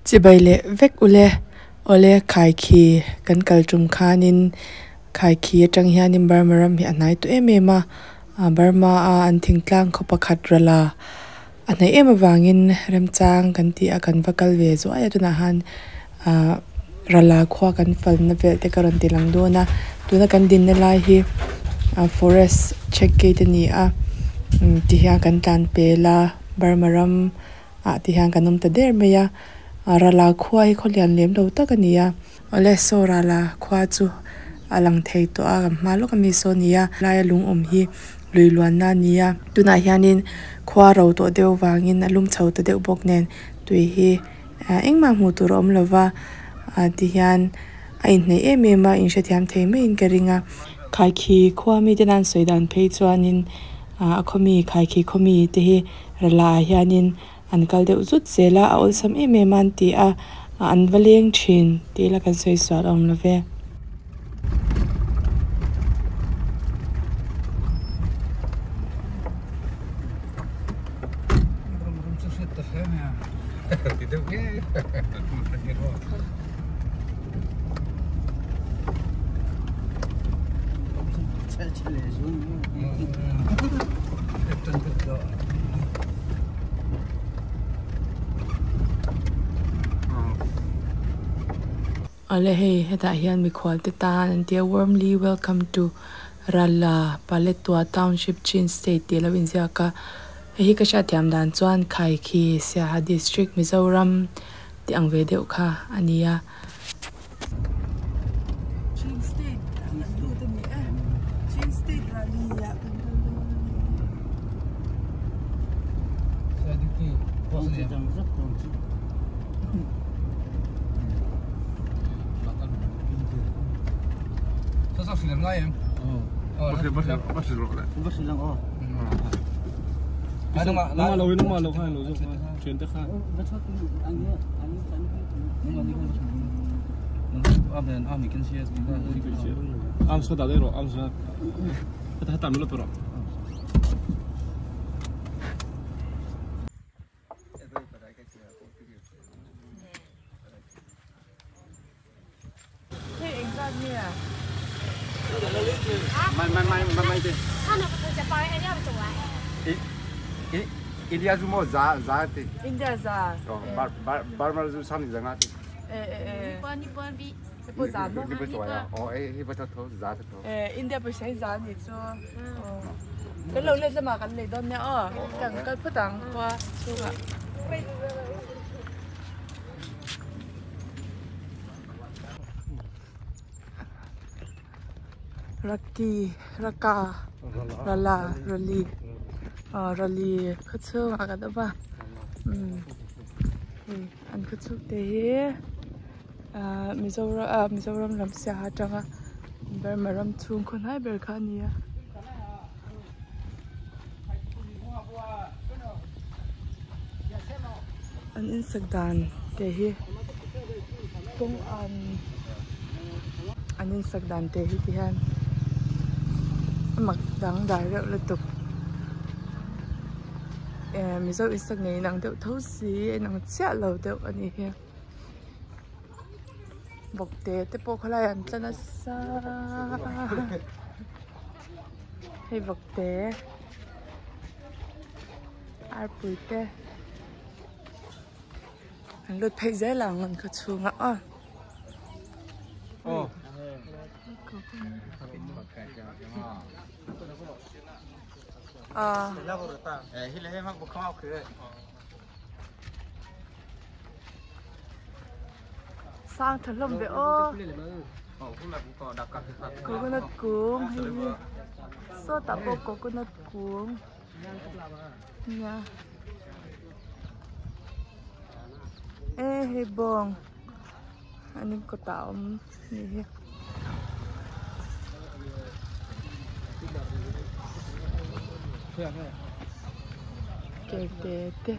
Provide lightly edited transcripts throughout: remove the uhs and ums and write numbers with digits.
Chibai leh vek ule awle khaikhi kan kal tum khanin khaikhi atang hianin burma ram hi a hnai tawh em em a ah burma a an thingtlang khaw pakhat rala a hnaih em avangin remchang kan tih a kan va kal ve zuai a tunah han ahh rala khua kan fal na vel te ka rawn ti lang dawn a tuna kan din na lai hi ah forest check gate ani a ti hian kan tlan pel a burma ram ah te hian kan awm ta der mai a rala khua hi khaw lian lem lo tak a ni a awle saw rala khua chu a lang thei tawh a kan hma lawk ami saw a ni a laia lung awm hi lui luanna a ni a tunah hianin khua ro tawh deuh vangin a lum chho ta deuh bawk nen tui hi ah engmah hmuh tur a awm lo va ah ti hian a inhnaih em em a in hrethiam thei maiin ka ring a khaikhi khua mite an sawi dan phei chuanin ah a khaw mi khaikhi khaw mi te hi rala ah hianin an kal deuh zut zel a a awlsam em em a an ti a ah an va leng thin tih ila kan sawi sual a awm lo ve. Awle hei hetah hian mikhual te tan an tia warmly welcome to Rala Paletwa Township Chin State tih a lo inziak a hei hi ka hriatthiam dan chuan Khaikhi Siaha District Mizoram tih ang ve deuh kha a ni a. Chin State ah kan lut a ni e Chin State rally ah kan kal dawn a ni. Hei engzat nge a? India zu maw za za ti. India za. Burma zu sang za nga ti. Eh eh eh. Ni za maw? Ni pa ya. Oh eh hi pa tho za tho. Eh India pa sai za ni chu. Kan lo let lama kan lei dawn nia aw. Kan kal phawt ang khua chhungah. Raki Raka Rala Rali aw Rali khaw chhungah kan awm a umm hei an khaw chhung te hi ahh Mizoram ah Mizoram lam siaha atanga Burma ram chhung khaw hnai ber kha a ni a. An insak dan te hi kawng an an insak dan te hi ti hian a mak dangdai reuh lutuk eh mizo insak nei inang deuh tho si a inang chiah lo deuh a nih hi bawkte te pawh khawlai ah an tla nasa. Hei vawkte arpui te an lut phei zel ang an khaw chhungah aw. Sang tha hlawm ve aw coconut kung hei hi sawtah pawh coconut kung nia e hei bawng an in kawtah a awm anih hi. Kelte te.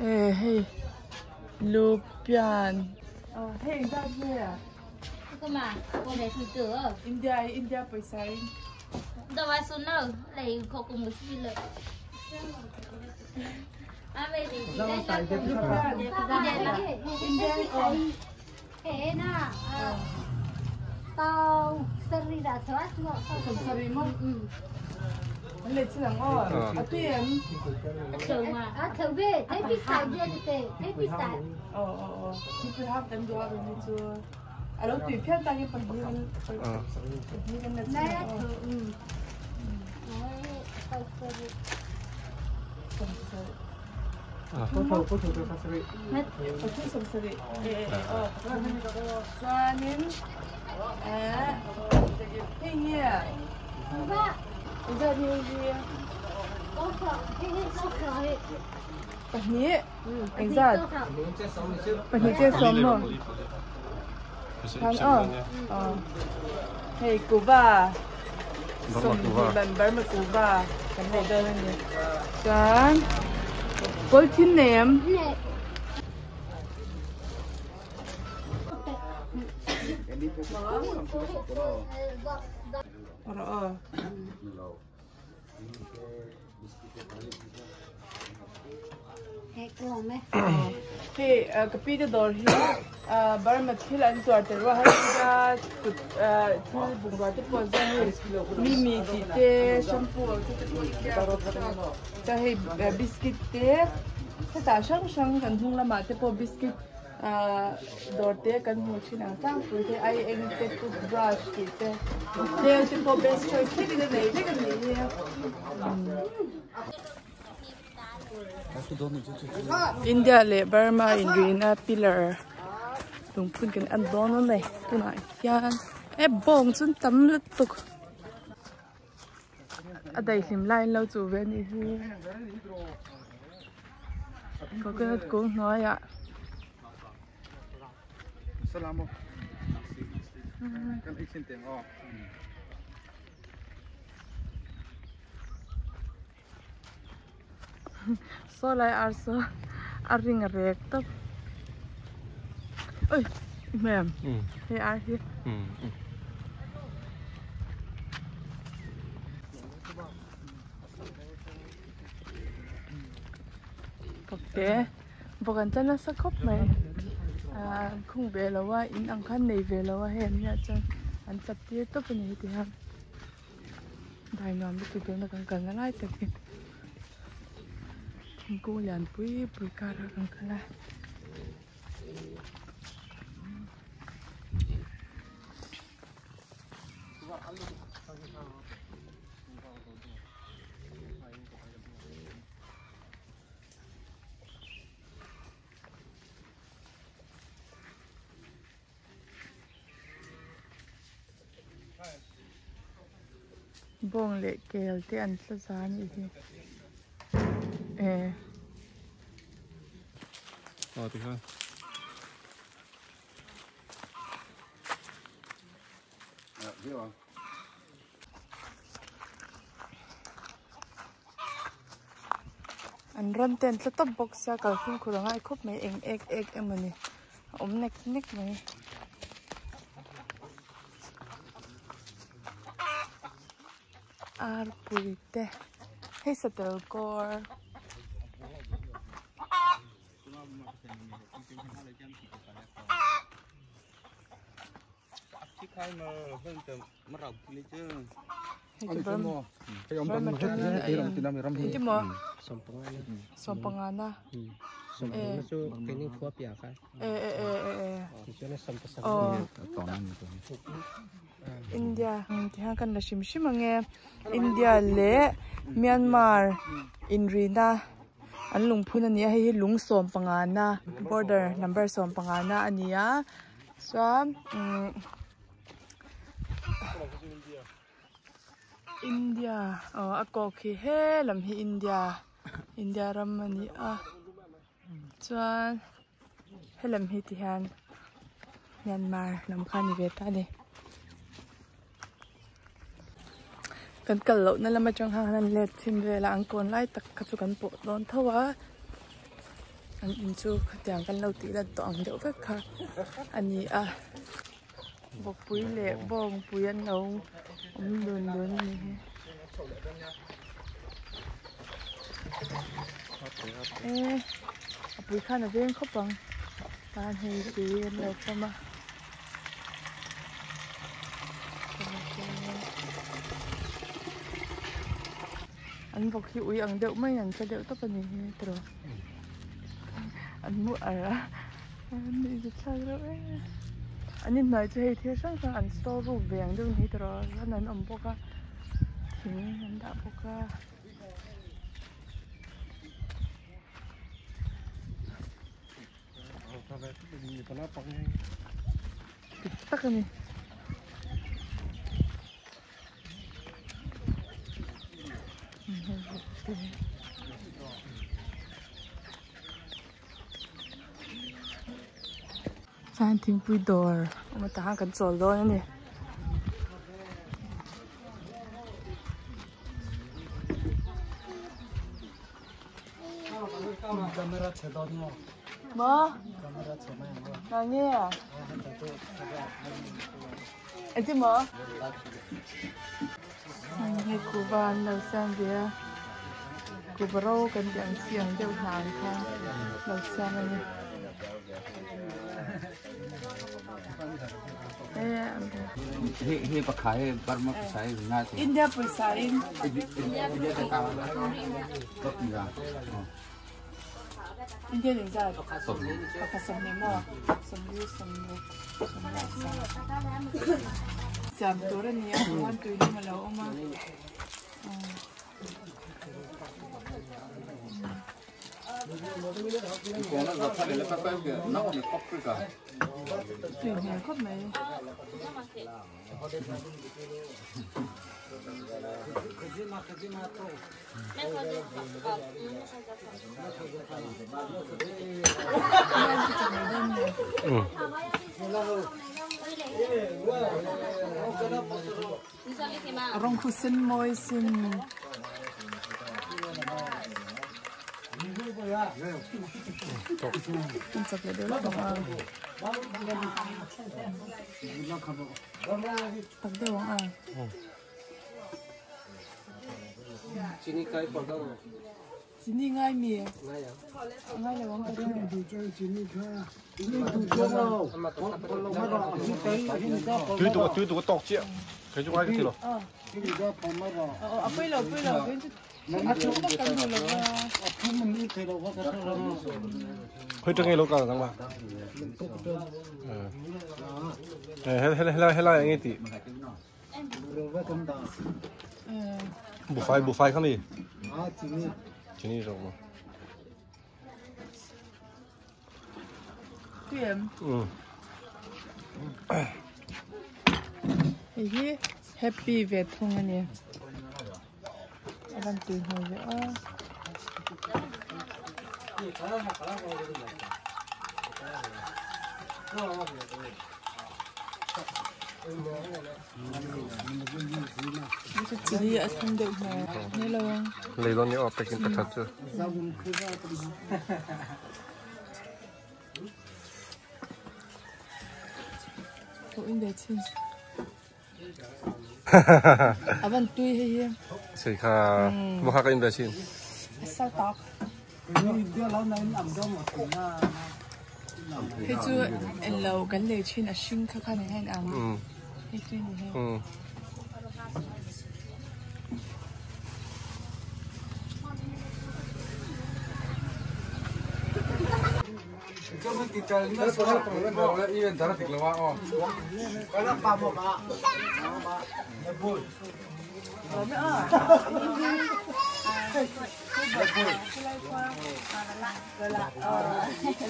Eh hei lupian hei engzat nge a India India pawisa in. Hei kuva sawmhnih ban Burma kuva kan nei dawn a ni chuan kawlthin nei em? Hei ka pi te dawr hi Burma thil an zuar tel ruah a nia kut thil bungrua te pawh an zuar a hei mimi tih te shampoo ang chi te pawh chuan hei biscuit te hetah hrang hrang kan hnung lamah te pawh biscuit Ahh dawr te kan hmu thin ang tlangpui te ai eng te toothbrush tih te nail te pawh best choice thlekin a nei vek a nih hi India leh Burma inrina pillar lungphun kan en dawn a ni tunah hian e bawng chu an tam lutuk a daihlim lai an lo chuh ve a nih hi coconut kung hnuaiah saw lai ar saw a ring a rek tawp oi i hmu em hei ar hi. Te bawk an tla nasa khawp mai ah an khung ve lo a in ang khan nei ve lo a hei an nia chuan an tlat tir tawp a ni heti hian dai nuam lutuk dawn a kan kalna lai tak hi thingkung lian pui pui karah kan kal a. Bawng leh kel te an tla za a nih hi eh. Aw tikhan. An ran te an tla tawp bawk sia kalphung khur a ngai khawp mai eng ek ek emawni a awm nek nek mai. Arpui te hei satel kawr. India tihian kan la hrim hrim ange India leh Myanmar inrina an lungphun a ni a hei hi lung sawm pangana border number sawm pangana a ni a. Chuan umm India aw a kawk hi he lam hi India India ram a ni a chuan helam hi ti hian Myanmar lam kha a ni ve ta a ni. Kan kal lohna lam atang khan an let chhin vel a an kawn lai tak kha chu kan pawh dawn tho a an in chu khatiang kan lo tih lan tawh ang deuh vek kha a ni a bawkpui leh bawngpui an lo awm dun dun a ni hi. E a pui khan a veng khawp ang tan hei tui an lo fam a. An vawk hi ui ang deuh mai an sa deuh tawp a ni hi tiraw an mu ar a an nuih zet thlak reuh e an inhnuai chu hei thil hrang hrang an store room ve ang deuh a ni hi tiraw ran an awm bawk a thing an dah bawk a. Dik tak a ni. Chuan thingpui dawr awm atah khan kan chawl dawn a ni. Maw? Nge a? Engtin maw? Hei kuhva an lo siam ve a, kuhva ro kan tih ang chi ang deuh hna ang kha lo siam a ni. India pawisa in India ning zat pakhat sawmhnih maw sawmli sawmruk sawmriat siam tur a ni a chuan tui lum a lo awm a. Tui hmel khawp mai. Rawng khu sen mawi sin. An chak leh deuh lawk ang a. Tak deuh ang a. Chini ngai mi? Ngai lo ang ka ring. Tui tuk tui tuk tawk chiah. Kei chu ngai ka ti lo. A pui lo pui lo kei chu a thum vak kan duh lo va. Khoi tang nge lo kal nang ma. Helai helai helai nge ti. Buhfai buhfai kha mi? Chini zawk maw? Tui em? Hei hi happy ve thung a ni. A van tui hmel ve aw. Chili a thlum deuh hmel ni lo ang. Lei dawn ni aw packing pakhat chu. Pawh in ve chin. A van tui hei hi. Sei kha mo kha ka in ve chin. A sal tak. Hei chu en lo kan lei thin a hring kha khan hian ang. Hei tui ni hei.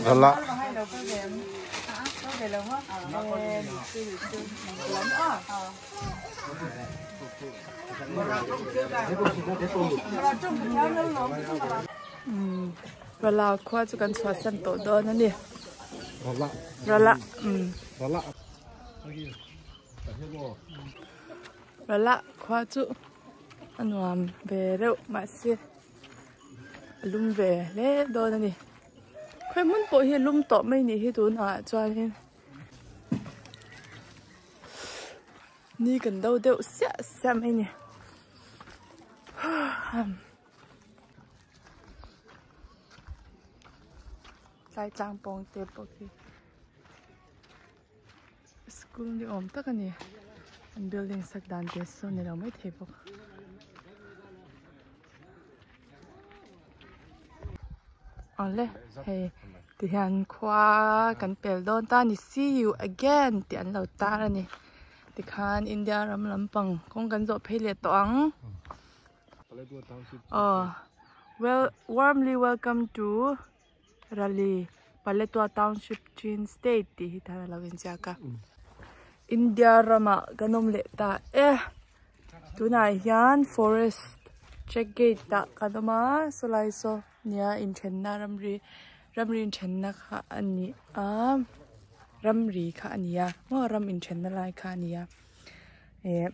Rala. Rala khua chu kan chhuahsan tawh dawn a ni. Rala. Rala. Rala. Rala khua chu a nuam ve reuh mahse a lum ve hle dawn a ni. Khawi hmun pawh hi a lum tawh mai nih hi tunah chuanin ni kan do deuh siah siah mai a ni. Tlai tlang pawng te pawh khi school ni awm tak a ni an building sak dan te saw ni lo maithei bawk. Awle hei tihian khua kan pel dawn ta a ni see you again tih an lo tar a ni tikhan India ram lampang kawng kan zawh phei leh tawh ang. Aw well warmly welcome to Rally Paletwa Township Chin State tih hi thar a lo inziak a. India ramah kan awm leh ta e tunah hian forest check gate ah kan awm a sawlai saw nia inthenna ramri ramri inthenna kha a ni a ramri kha a ni a maw ram inthenna lai kha a ni a eh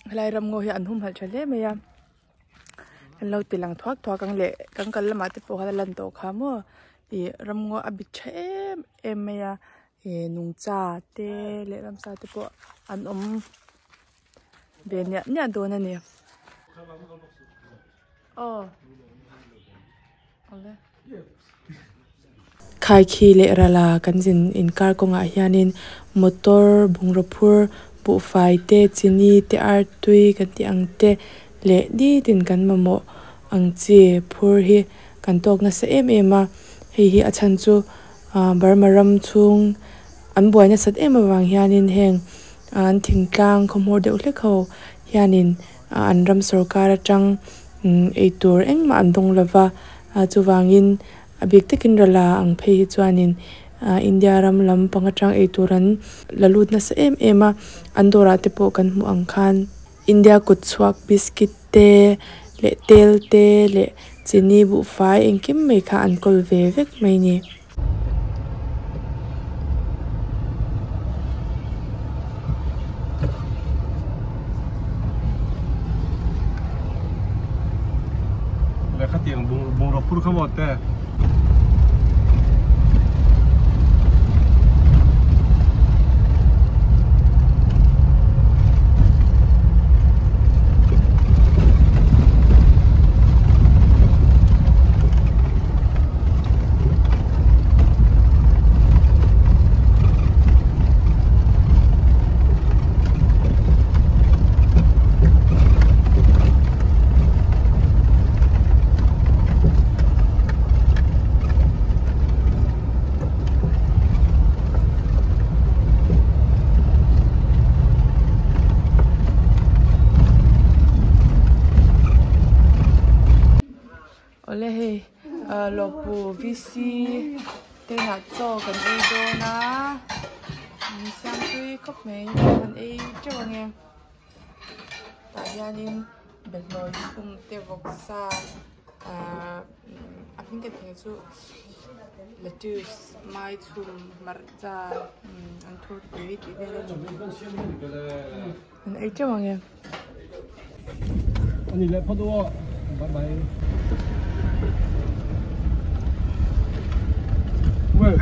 helai ramngaw hi an humhalh tha hle mai a an lo ti lang thuak thuak ang leh kan kal lamah te pawh khan a lan tawh kha maw ih ramngaw a bit tha em em mai a ih nungcha te leh ramsa te pawh an awm ve niah niah dawn a ni aw awle. Khaikhi leh rala kan zin inkar kawngah hianin motor bungraw phur buhfai te chini te artui kan tih ang te leh nitin kan mamawh ang chi phur hi kan tawk nasa em em a hei hi a chhan chu ah Burma ram chhung an buai nasat em avang hianin heng an thingtlang khawhmawr deuh hlek ho hianin an ram sawrkar atang eitur engmah an dawng lova ah chuvangin a bik takin rala ang phei hi chuanin ah India ram lampang atang eitur an la lut nasa em em a an dawrah te pawh kan hmuh ang khan India kut chhuak biscuit te leh tel te leh chini buhfai engkim mai kha an kawl ve vek mai a ni. Lehkha tiang bungraw phur kha maw te. Awle hei lawpu VC te inah chaw kan ei dawn a min siam tui khawp mai kan ei teuh ange tah hianin bawlhhlawh chhum te vawksa ahh a hming ka thei chu lettuce mai chhum hmarcha an thur tui tih vel a ni kan ei teuh ange. Ani leh phawt aw bye bye. Well.